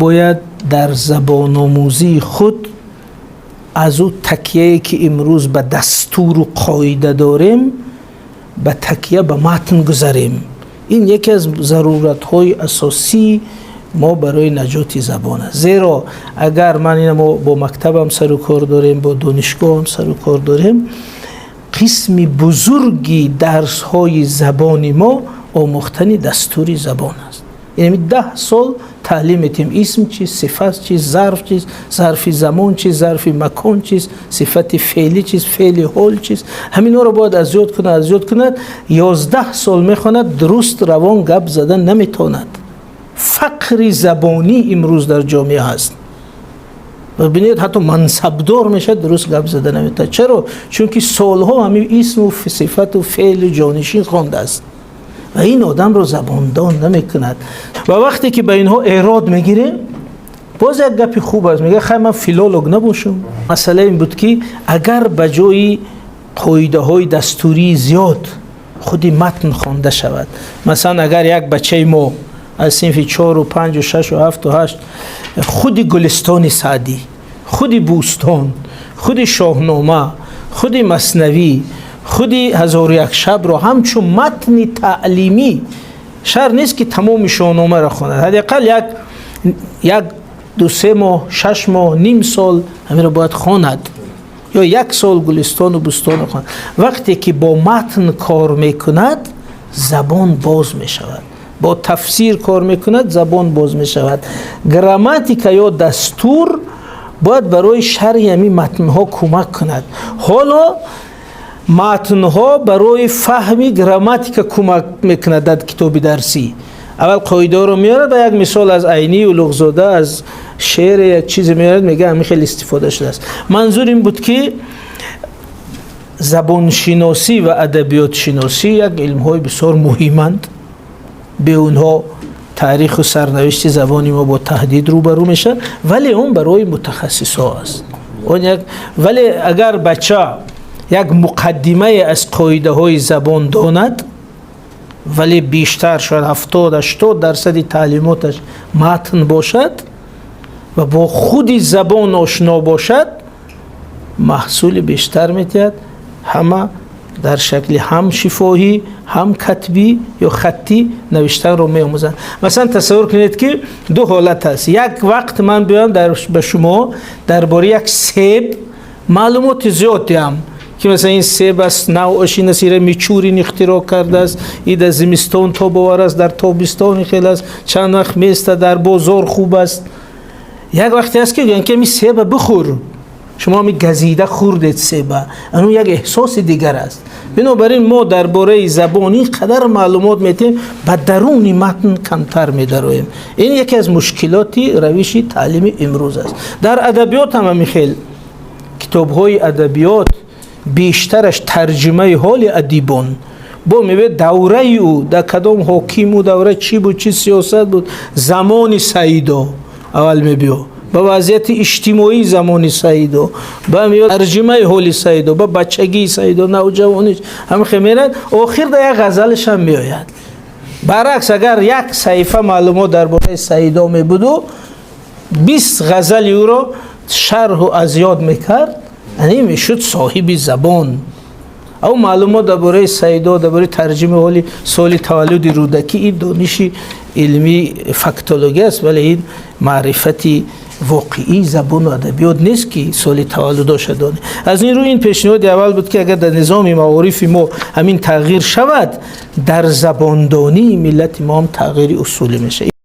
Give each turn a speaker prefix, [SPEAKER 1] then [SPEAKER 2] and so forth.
[SPEAKER 1] Бояд дар забономӯзии худ аз ӯ такияе, ки имрӯз ба дастуру қоида дорем, ба такия ба матн гузарем. Ин яке аз заруратҳои асосии мо барои наҷоти забон аст, зеро агар ман ина мо бо мактабам сару кор дорем, бо донишгоҳам сару кор дорем, қисми бузурги дарсҳои забони мо омӯхтани дастури забон аст. Яъне 10 сол таълим метиҳем: исм чист, сифат чист, зарф чист, зарфи замон чист, зарфи макон чист, сифати феълӣ чист, феъли ҳол чист. Ҳаминҳоро бояд аз ёд кунад, аз ёд кунад. 11 сол мехонад, дуруст равон гап задан наметавонад. Фақри забонӣ имрӯз дар ҷомеа ҳаст. Бибинед, ҳатто мансабдор мешавад, дуруст гап зада наметавонад. Чаро? Чунки солҳо ҳамин исму сифату феълу ҷонишин хондааст ва ин одамро забондон намекунад. Ва вақте ки ба инҳо эрод мегирем, боз як гапи хуб аст, мега: «Хай, ман филолог набошам». Масъала ин буд, ки агар ба ҷои қоидаҳои дастурии зиёд худи матн хонда шавад. Масалан, агар як бачаи мо аз синфи чору, панҷу, шашу, ҳафту, ҳашт худи Гулистони Саъдӣ, худи Бӯстон, худи Шоҳнома, худи Маснавӣ, худи Ҳазору як шабро ҳамчун матни таълимӣ, шарт нест, ки тамоми Шоҳномаро хонад, ҳадди ақал як 2-3 моҳ, 6 моҳ, ним сол ҳаминро бояд хонад ё як сол Гулистону Бӯстону хонад. Вақте ки бо матн кор мекунад, забон боз мешавад, бо тафсир кор мекунад, забон боз мешавад. Грамматика ё дастур бояд барои шарҳи ҳамин матнҳо кӯмак кунад. Ҳоло матнҳо барои фаҳми грамматика кӯмак мекунад. Дар китоби дарсӣ аввал қоидаҳоро меорад ва як мисол аз Айнӣ, Улуғзода, аз шеъре як чизе меорад, мега, ҳамин хеле истифода шудааст. Манзур ин буд, ки забоншиносӣ ва адабиётшиносӣ як илмҳои бисёр муҳиманд. Бе онҳо таъриху сарнавишти забони мо бо таҳдид рӯбарӯ мешавад, вале он барои мутахассисҳо аст. Он як, вале агар бача як муқаддимае аз қоидаҳои забон донад, вале бештар, шояд 70-80 дарсади таълимоташ матн бошад ва бо худи забон ошно бошад, маҳсули бештар метиҳад. Ҳама дар шакли ҳам шифоҳӣ, ҳам катбӣ ё хаттӣ навиштанро меомӯзанд. Масалан, тасаввур кунед, ки ду ҳолат аст. Як вақт ман биёям, ба шумо дар бораи як себ маълумоти зиёд диҳам, ки масалан, ин себ аст, навъаш ин аст, ира Мичурин ихтироъ кардааст, и дар зимистон тобовар аст, дар тобистон хел аст, чанд вақт места, дар бозор хуб аст. Як вақте аст, ки гӯянд, ки ами себа бихӯр. Шумо ами газида хӯрдед себа, ан як эҳсоси дигар аст. Бинобар ин мо дар бораи забон ин қадар маълумот метиҳем, ба даруни матн камтар медароем. Ин яке аз мушкилоти равиши таълими имрӯз аст. Дар адабиёт ҳам ҳамин хел. Китобҳои адабиёт бештараш тарҷумаи ҳоли адибон бо мебинед, давраи ӯ дар кадом ҳоким, ӯ давра чӣ буд, чӣ сиёсат буд, замони Саидо аввал мебиё, ба вазъияти иҷтимоии замони Саидо, ба тарҷумаи ҳоли Саидо, ба бачагии Саидо, навҷавониш, ҳамихе мерад, охир да як ғазалашам меояд. Баръакс, агар як саҳифа маълумот дар бораи Саидо мебуду 20 ғазали ӯро шарҳу аз ёд мекард, ани мешуд соҳиби забон. Ав маълумот дар бораи Саидо, дар бораи тарҷумаи ҳоли, соли таваллуди Рӯдакӣ, ин дониши илмии фактология аст, вале ин маърифати воқеии забону адабиёт нест, ки соли таваллудоша донӣ. Аз ин рӯ ин пешниҳоди аввал буд, ки агар дар низоми маорифи мо ҳамин тағйир шавад, дар забондонии миллати мо ҳам тағйири усулӣ мешавад.